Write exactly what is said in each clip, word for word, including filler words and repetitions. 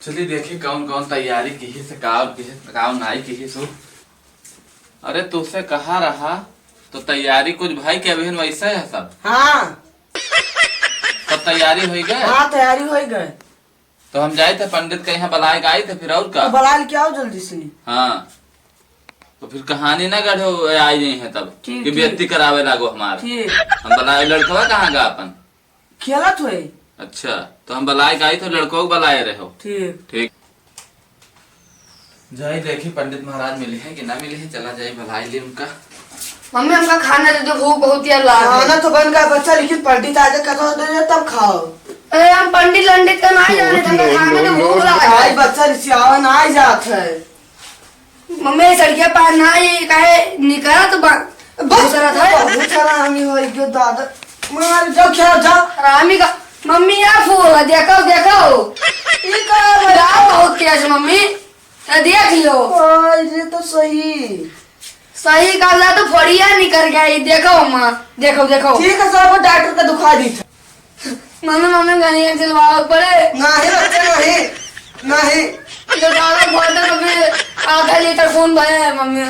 चली देखी कौन कौन तैयारी किहिस, काव किहिस, काव नाई किहिस हो। अरे तोसे कहा रहा तो तैयारी कुछ भाई के अभिन वैसे है सब। हाँ। सब तैयारी होई गए? हाँ, तैयारी होई गए। तो हम जाइत है पंडित के यहाँ बलाए के आइत है, फिर और का? तो बलाए के आओ जल्दी से। हाँ। तो फिर कहानी ना गढ़ो आई नहीं है तब ठीक, कि ठीक। बेइज्जती करावे लागो हमार। ठीक। हम बलाए लड़कवा कहाँ गा अपन? खेलत होई। अच्छा, तो हम बलाए के आई तो लड़को के बलाए रहो। ठीक। ठीक। जाई देखी पंडित महाराज मिले हैं कि ना मिले हैं, चला जाई बलाए ली उनका। मम्मी, हमका खाना दे दो, भूख बहुत यार लाग है। खाना तो बन गया बच्चा, लेकिन पंडित आ जाए कथा दे दे तब खाओ। अरे हम पंडित लंडित का ना जाने, हमका खाना तो भूख लाग है। भाई बच्चा रिसियावा ना जात है। मम्मी, सड़किया पार ना, ये काहे निकरा तो बा-, बहुत सारा था। बहुत सारा आमी हो गयो दादा। मार, जाओ, खेलो, जाओ। हरामी का, मम्मी, यार, फूल है, देखो, देखो। ई का है भाई? यार, बहुत तेज, मम्मी। ये देख लो। अरे, तो सही। सही का ला तो फड़िया निकल गया, ये देखो, अम्मा, देखो, देखो। ठीक है, सब डॉक्टर का दिखा दी। मम्मी, मम्मी, गनिया चलवावे पड़े। नहीं बच्चा, नहीं, नहीं। तो दादा बहुत है, मम्मी, आधा लीटर खून भरे है, मम्मी।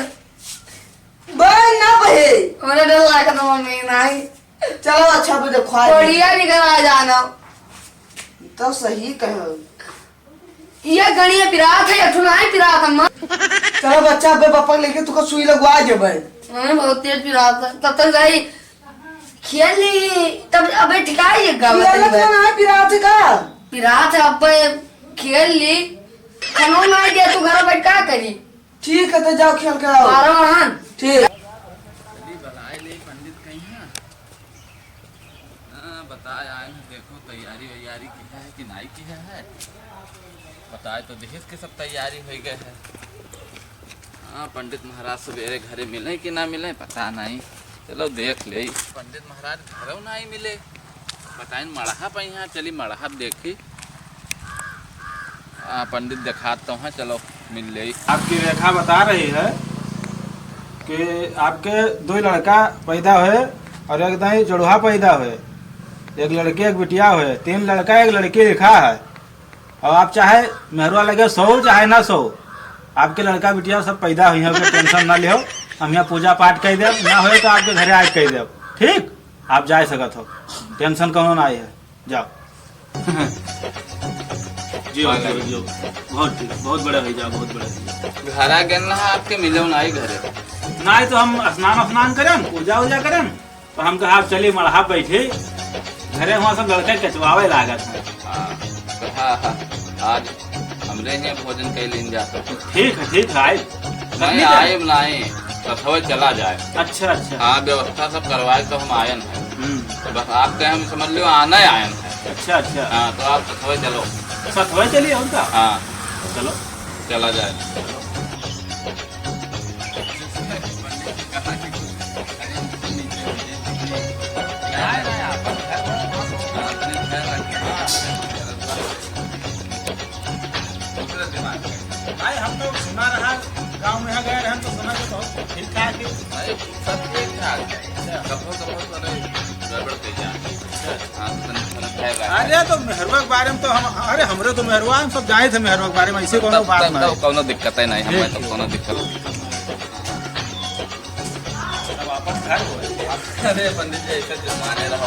बहन ना बहे। हमरा डर लागत है, मम्मी, नहीं। चलो, अच्छा, अब देखो, आ बढ़िया निकल आ जाना। तो सही कहो। ये गनिया पिरात है, अठुनाई पिरात, अम्मा। चलो बच्चा, अबे पापा लेके तुका सुई लगवा देबे। मम्मी, बहुत तेज पिरात है। तब तक जाई खेल ली, तब अबे ठिकाई एक गाँव खेल तक तो बे। ना पिरात है का? पिरात है, अबे खेल ली। खानो ना दे, तू घर बैठ का करी? ठीक है, तो जाओ खेल के आओ। मारो हन। ठीक। चली बलाए ले पंडित कहीं है। हाँ, बताए आए हैं, देखो तैयारी वैयारी किहा है कि नाई किहा है। बताए तो देहिस के सब तैयारी होइ गए है। हाँ, पंडित महाराज सबेरे घरे मिले कि ना मिले, पता नहीं। चलो देख ले। पंडित महाराज घरों नाई मिले, बताइन मड़हा पे यहाँ चली, मड़हा देखी। हाँ, पंडित देखात तो हैं, चलो मिल ले। आपकी रेखा बता रही है कि आपके दो लड़का पैदा हुए और एक दाई जोड़हा पैदा हुए, एक लड़की एक बिटिया हुए, तीन लड़का एक लड़की लिखा है। और आप चाहे मेहरुआ लगे सो, चाहे ना सो, आपके लड़का बिटिया सब पैदा हुई हैं, ओके टेंशन ना लिहो। हम यहाँ पूजा पाठ कइ देब, ना होए तो आपके घरे आके कइ देब, ठीक? आप जाए सकत हो, टेंशन कौनो ना आई है, जाओ। जियो, जियो, जियो। बहुत ठीक, बहुत बड़ा होइ जाओ, बहुत बड़ा होइ जाओ। घर आ गए ना आपके, मिलो ना आई घरे। ना तो हम स्नान स्नान करन, पूजा उजा करन, तो हम कहा, "आप चली मड़हा बैठी, घरे हुआ सब लड़के कचवावे लागत हैं।" हाँ, तो हाँ, हाँ, आज हमरे यहाँ भोजन कइ लीन जा। ठीक है, ठीक है, आए। नहीं, आए, नहीं, सथवे चला जाए। अच्छा, अच्छा। हाँ, व्यवस्था सब करवाए तो हम आयन है। हम्म। तो बस आपके हम समझ लो आना ही आयन है। अच्छा, अच्छा। हाँ, तो आप सथवे चलो। सथवे चलिए, और का? हाँ। चलो। चला जाए। भाई, हम तो सुना रहा, गाँव में यहाँ गए रहे, हम तो सुना कि बहुत ठीक ठाक है। अरे, सब ठीक ठाक है। अच्छा। कभो, कभो तो अरे गड़बड़ कर जाए। अच्छा। हाँ, तो तनी, तनी खैर रहा। अरे, तो मेहरुआ के बारे में तो हम, अरे, हमरे तो मेहरुआ, हम सब जाने थे मेहरुआ के बारे में, ऐसे तब, कोनो बात तब, नहीं। तब कोनो दिक्कत है नहीं, हमें ठीक, तो ठीक। कोनो दिक्कत नहीं। अब वापस घर हो। अरे, पंडित जी, ऐसे जुर्माने रहो।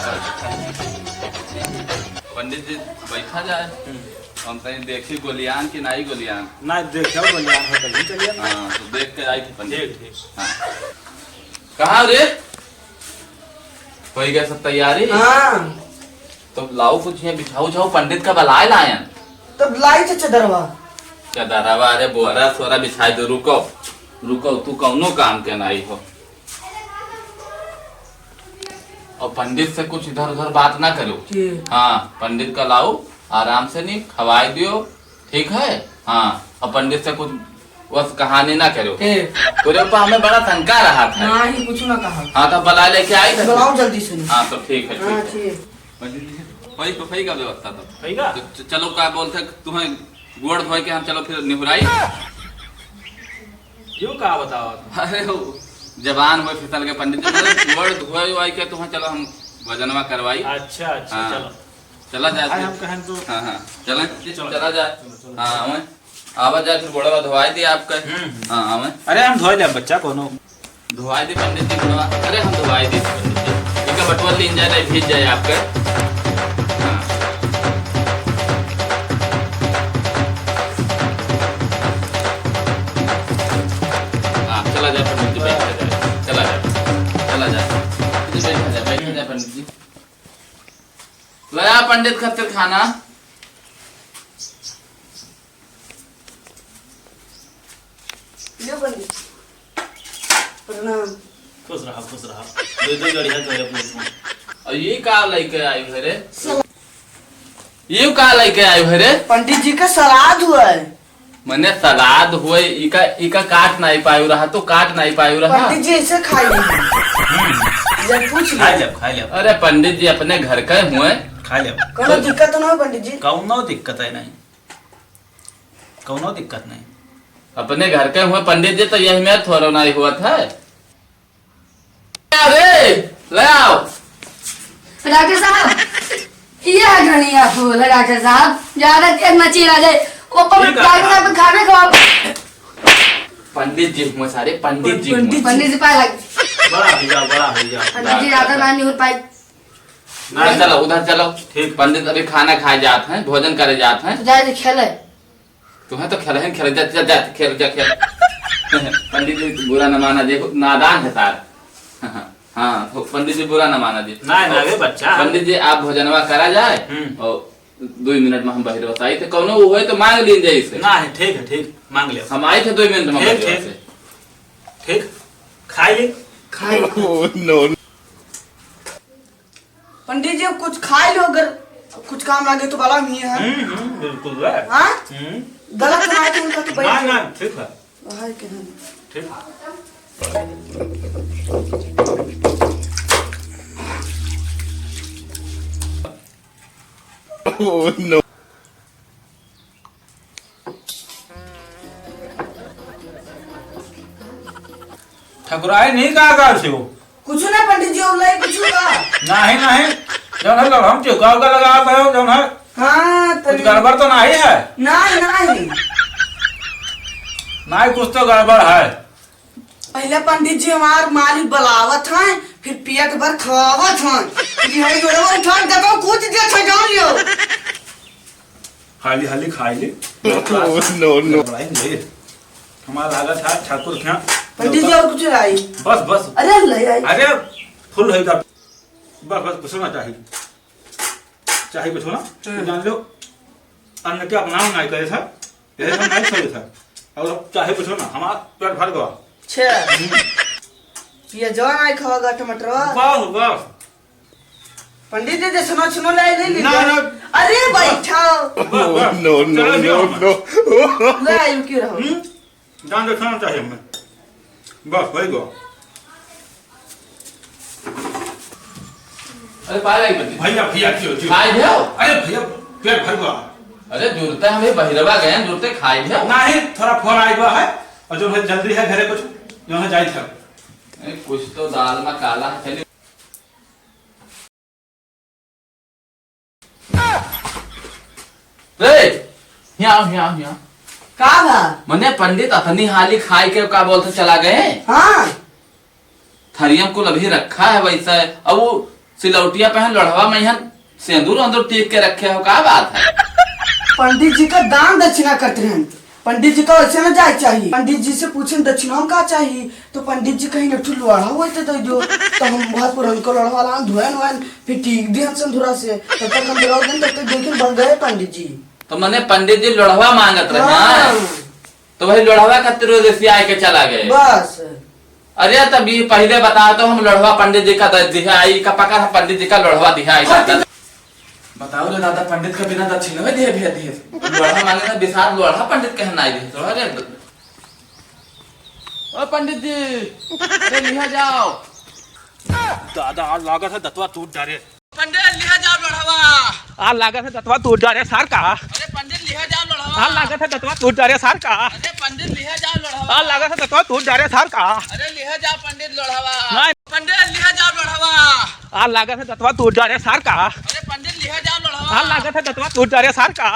पंडित जी, बैठा जाए। हम्म। हम तनी देखी गोलियान कि नाई गोलियान। ना, देखो गोलियान हो, तभी चलिए। हाँ, तो देख के आई थी पंडित। ठीक, ठीक। हाँ। कहाँ रे? होइ गए सब तैयारी? हाँ। तो लाओ कुछ यहाँ बिछाओ उछाओ, पंडित का बलाए लायन। तब लाई थे चदरवा। चदरवा, अरे बोरा सोरा बिछाए दो, रुको। रुको, तू कौनो काम के नाई हो। और पंडित से कुछ इधर उधर बात ना करो। जी। हाँ, पंडित का लाओ, आराम से नहीं खवाए दियो, ठीक है? हाँ, और पंडित से कुछ बस कहानी ना करो। ए। तोरे ऊपर हमें बड़ा शंका रहा था। नहीं, कुछ ना कहा। हाँ, तो बलाए लेके आई था। बुलाओ जल्दी से। हाँ, तो ठीक है, ठीक हाँ, है। ठीक। पंडित जी, वही तो सही का व्यवस्था था। सही का? तो च-, चलो, का बोलते, तुम्हें गोड़ धोए के हम चलो फिर निहुराई। यो का बताओ? अरे, वो जबान हुए फिसल के पंडित जी, बोले, गोड़ धोए हुए के तुम्हें चलो हम भजनवा करवाई। अच्छा, अच्छा, हाँ। चलो। चला जाए आए फिर। हम कहें तो हाँ, हाँ, चलें। चलो। चला जाए। चलो, चलो। हाँ, आवे। आवा जाए फिर गोड़वा धोवाई दे आपका। हम्म, हम्म। हाँ, आवे। अरे हम धोए ले बच्चा कोनो। धोवाई दे पंडित जी गोड़वा। अरे हम धोवाई दे पंडित जी। इनका बटुआ लीन जाए, नहीं भीज जाए आपका। हाँ। हाँ, चला जाए पंडित जी, बैठ जाए। चला जाए। चला जाए। पंडित जी, बैठ जाए, बैठ जाए पंडित जी। लया पंडित खातिर खाना। लो पंडित। प्रणाम। खुश रहा, खुश रहा। दो, दो गड़िया करे पूछ। और ये का लेके आयु है रे? सलाद। ये का लेके आयु है रे? पंडित जी का सलाद हुआ है। मने सलाद हुए, इका, इका काट नाई पायु रहा, तो काट नाई पायु रहा। पंडित जी ऐसे खाई ली। जब पूछ ली। खा लेब, खा लेब। अरे पंडित जी अपने घर के हुए। खा लेब। कौनो दिक्कत ना हो पंडित जी? कौनो दिक्कत है नहीं, कौनो दिक्कत नहीं। अपने घर के हुए पंडित जी, तो यही में थोड़ा नाई हुआ था। अरे, ले आओ। डॉक्टर साहब, ये है धनिया फूल है डॉक्टर साहब, ज्यादा तेज मची ना जाए। वो पर ठीक है। डॉक्टर साहब खाना खवाओ। पंडित जी हुए सारे, पंडित जी हुए। पंडित जी पाए लग। बड़ा भैया, बड़ा भैया। पंडित जी ज्यादा ना नहीं हो पाए। नहीं। चलो, उधर चलो। ठीक। पंडित अभी खाना खाए जात हैं, भोजन करे जात हैं। तो जाए दे खेले। तुम्हें तो खेल है, खेल जा, जा, जा, खेल जा, खेल। पंडित जी बुरा न माना, देखो नादान है सार। हाँ, तो पंडित जी बुरा न माना जी। नहीं, नहीं, रे बच्चा। पंडित जी आप भोजनवा करा जाए हम्म। और दो मिनट में हम बहिरवा से आई थे, कौनो वो होए तो मांग लीन जाए इसे। नहीं, ठीक है, ठीक, मांग लिया। हम आई थे दो मिनट में ठीक, बहिरवा ठीक। से। ठीक, खाई ली। खाई। Oh, no, no। पंडित जी, कुछ खाई लो, अगर कुछ काम लागे तो बला मिया है। हम्म, हम्म, बिल्कुल है। हाँ? हम्म। गलत ना है तो उनका तो ना, बैठ ना, ठीक है। वहाँ के हम। ठीक। Oh, no। ठकुराई नहीं का कर से हो? कुछ ना पंडित जी, और लाई कुछ का? नहीं, नहीं। जौन है, हम टिका उका लगा पाए, जौन है। हाँ, कुछ तनी गड़बड़ तो नहीं है? नहीं, नहीं। नहीं, कुछ तो गड़बड़ है। पहले पंडित जी हमार मालिक बुलावत हैं, फिर पेट भर खवावत हैं, फिर यही गोड़वा उठा के दबा कूद देत हैं, जान लियो। हाली हाली खाई ले। Oh, no, no। बड़ाई ले। हमारा लागत है ठाकुर क्या? पंडित जी और कुछ लाई? बस, बस। अरे ले आई। अरे फुल है इधर। बस, बस, कुछ ना चाहिए। चाहे कुछ ना, हम्म। जान लो, अन्न के अपना नहीं करे था, यही सब नहीं करे था। और अब चाहे कुछ ना, हमारा पेट भर गया। छे। हम्म। ये जवान आई खाओगा टमाटरवा? वाह, वाह। पंडित जी, सुनो, सुनो, ले, ले, ले, ना, ले। ना। अरे, बैठो। वाह, वाह। No, no, चलो, no, जाओ। No। ले, आयु क्यों रहो? हम्म? जान दक्षिणा चाहिए हमें। बस, वही गो। अरे, पाए लागी बच्ची। भैया, भैया, क्यों, क्यों? खाए जाओ। अरे, भैया, पेट भर गया। अरे, जुरते हमें बहिरवा गए हैं, जुरते खाए जाओ। नहीं, थोड़ा फोन आए हुआ है, और जो है जल्दी है घरे कुछ, जो है जाए था। नहीं, कुछ तो दाल में काला है, चलिए। रे, हियाँ आओ, हियाँ आओ, हियाँ आओ। का बा? मने पंडित अतनी हाली खाए के का बोलते चला गए? हाँ। थरियम कुल अभी रखा है वैसा है। अब वो सिलौटिया पे है, लोढ़वा में यहाँ सेंदूर अंदूर टीक के रखे हो, का बात है? पंडित जी का दान दक्षिणा करते हैं। पंडित जी का वैसे ना जाए चाहिए। पंडित जी से पूछे दक्षिणा में का चाहिए, तो पंडित जी कहीं नठू लोढ़ा हुए तो दे दो। तो हम बहुत पुरान को लोढ़वा लान धोएन वोएन, फिर टीक दिहन सिंदूरा से। तब तक हम लोग दिन तब तक देखे बढ़ गए पंडित जी। तो मने पंडित जी लोढ़वा मांगत रहे, हाँ। हाँ। तो वही लोढ़वा खातिर वो जैसे आए के चला गए। बस। अरे तब ये पहले बता दो, हम लोढ़वा पंडित जी का दे दिया, आई का पकड़ है पंडित जी का लोढ़वा दिया, आई का। बताओ रे दादा, पंडित का बिना दक्षिणा में दे भेज दिए। लोढ़ा मांगे ना, बिसात लोढ़ा पंडित कहना आई दे। तो अरे, ओ पंडित जी, अरे लिहा जाओ। दादा, आज लागत है दतवा टूट डारे। पंडित लिहा जाओ लोढ़वा। आज लागत है दतवा टूट डारे सार का। अरे पंडित लिहा जाओ लोढ़वा। आज लागत है दतवा टूट डारे सार का। अरे पंडित लिहा जाओ लोढ़वा। आज लागत है दतवा टूट डारे सार का। अरे लिहा जाओ पंडित लोढ़वा। नहीं। पंडित लिहा जाओ लोढ़वा। आज लागत है दतवा टूट डारे सार का। अरे पंडित लिहा जाओ लोढ़वा। हाल लागत है दतवा टूट जा रे सार का।